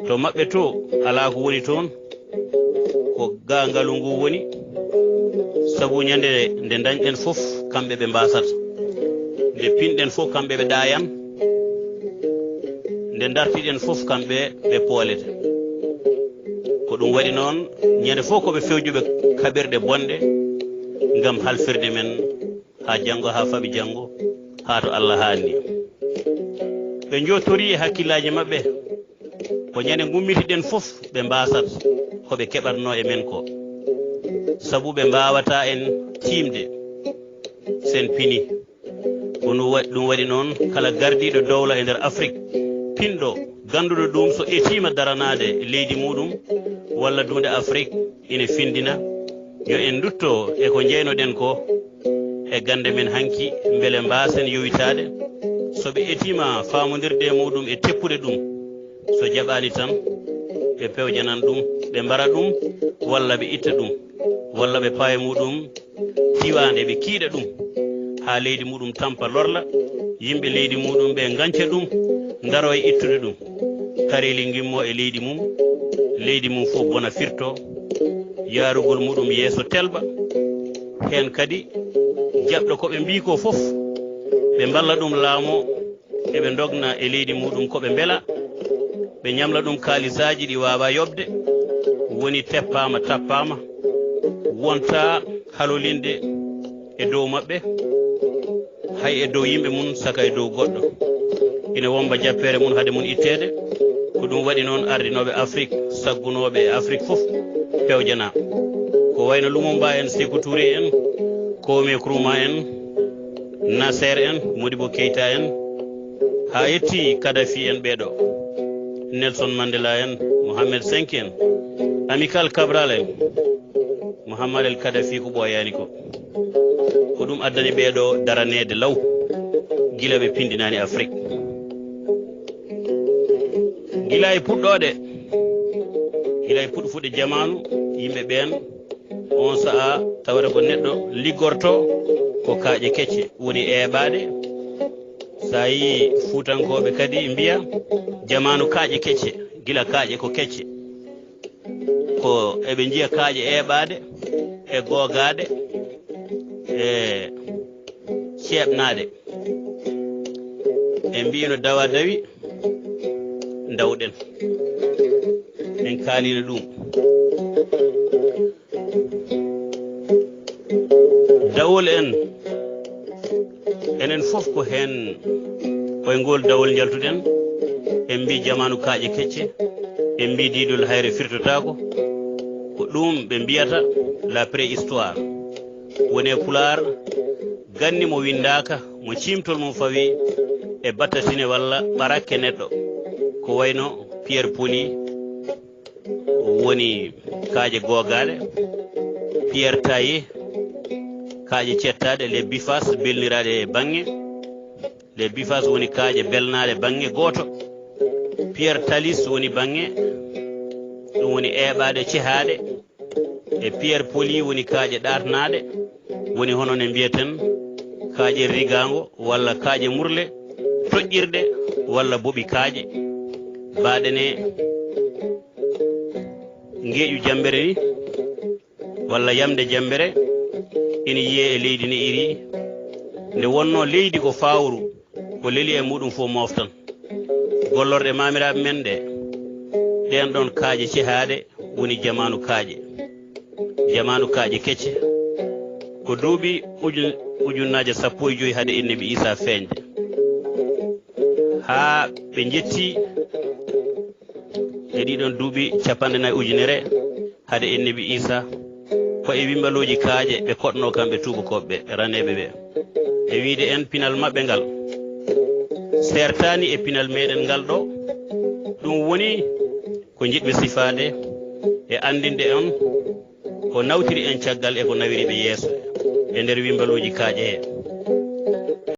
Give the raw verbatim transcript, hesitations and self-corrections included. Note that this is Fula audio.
To maɓɓe to, alaa ko woni toon, ko ga ngalu ngu woni. Sabu ñande nde ndañɗen fof, kamɓe ɓe mbaasata. Nde pinɗen fof, kamɓe ɓe ɗaayan. Nde ndartiɗen fof, kamɓe ɓe poolete. Ko ɗum waɗi noon, ñande fof ko ɓe fewjuɓe kaɓirɗe bonɗe ngam halfirde men haa janngo, haa faɓi janngo, haa to Allah haanni. Ɓe njootorii e hakkillaaji maɓɓe, ko ñande ngummitiɗen fof, ɓe mbaasat ko ɓe keɓatnoo e men ko. Sabu ɓe mbaawataa en tiimde, sen pini. Ko ɗum wa-, ɗum waɗi noon, kala gardiiɗo dowla e nder Afrik, pinɗo, gannduɗo ɗum, so etiima daranaade leydi muɗum walla duunde Afrik, ina findina, yo en ndutto e ko njeynoɗen ko e gannde men hanki, mbele mbaasen yowitaade. So ɓe etiima faamondirde e muɗum e teppude ɗum, so jaɓaani tan, ɓe pewjanan ɗum, ɓe mbara ɗum, walla ɓe itta ɗum, walla ɓe pawa e muɗum, diiwaande, ɓe kiiɗa ɗum haa leydi muɗum tampa lorla, yimɓe leydi muɗum ɓe nganca ɗum, ndaro e ittude ɗum. Kareeli ngimmo e leydi mum, leydi mum fof bona firto, yaarugol muɗum yeeso telɓa. Heen kadi, jaɓɗo ko ɓe mbii ko fof, ɓe mballa ɗum laamoo, eɓe ndogna e leydi muɗum ko ɓe mbela, ɓe ñamla ɗum kaalisaaji ɗi waawaa yoɓde, woni teppaama, tappaama, wonta halolinde e dow maɓɓe, hay e dow yimɓe mum, saka e dow goɗɗo. Ina womba jappeere mum hade mum itteede. Ko ɗum waɗi noon ardinooɓe Afrik, saggunooɓe e Afrik fof, pewjanaa. Ko wayno Lumumba en, Sekou Touré en, Kwame Nkrumah en, Nasser en, Modibo Keita en, haa yetti Kadhafi en ɓeeɗo, Nelson Mandela en, Mohamed cinq en, Amilcar Cabral en, Mohamed El Kadhafi ko ɓooyaani ko. Ko ɗum addani ɓeeɗo daraneede law, gila ɓe pindinaani Afrik. Gila e puɗɗooɗe, gila e puɗɗufuɗe jamaanu, yimɓe ɓeen, oon sa'a tawata ko neɗɗo liggorto ko kaaƴe kecce, woni eeɓaaɗe. So a yii Fuutankooɓe kadi mbiya jamaanu kaaƴe kecce, gila kaaƴe ko kecce. Ko eɓe njiya kaaƴe eeɓaaɗe, e googaaɗe, e ceeɓnaaɗe. En mbiino dawa dawi, ndawɗen. En kaalino ɗum. Dawol en, enen fof ko heen, koye ngol dawol njaltuɗen. En mbii jamaanu kaaƴe kecce, en mbii diidol hayre firtotaako. Ko ɗum ɓe mbiyata la préhistoire. Woni e Pulaar, ganni mo winndaaka, mo ciimtol mum fawi e battatine walla ɓarakke neɗɗo. Ko wayno pierre polie, woni kaaƴe googaaɗe, pierre taillé, kaaƴe cettaaɗe, les bifaces, belniraaɗe e baŋŋe. Les bifaces woni kaaƴe belnaaɗe baŋŋe gooto. Pierre talis woni baŋŋe, ɗum woni eeɓaaɗe cehaaɗe. E pierre polie woni kaaƴe ɗaatnaaɗe, woni hono ne mbiyaten kaaƴe rigaango walla kaaƴe murle, toƴƴirɗe walla boɓi kaaƴe. Baaɗe ne ngeeƴu jammbere ni, walla yamnde jammbere, ina yiyee e leydi ne iri. Nde wonnoo leydi ko fawru, ko leli e muɗum fof mooftan. Gollorɗe maamiraaɓe men ɗe, ɗeen ɗoon kaaƴe cehaaɗe woni jamaanu kaaƴe. Jamaanu kaaƴe kecce. Ko duuɓi ujun-, ujunnaaje sappo e joy hade Annabi Iisaa feeñde. Haa ɓe njetti e ɗiɗon duuɓi cappanɗe nayi ujunere hade Annabi Iisaa, ko e wimbalooji kaaƴe ɓe koɗnoo kamɓe tuubakooɓe ɓe, raneeɓe ɓe. E wiyde en pinal maɓɓe ngal seertaani e pinal meɗen ngal ɗo. Ɗum woni ko njiɗmi sifaade e anndinde on ko nawtiri en caggal e ko nawiri ɓe yeeso e nder wimbalooji kaaƴe he.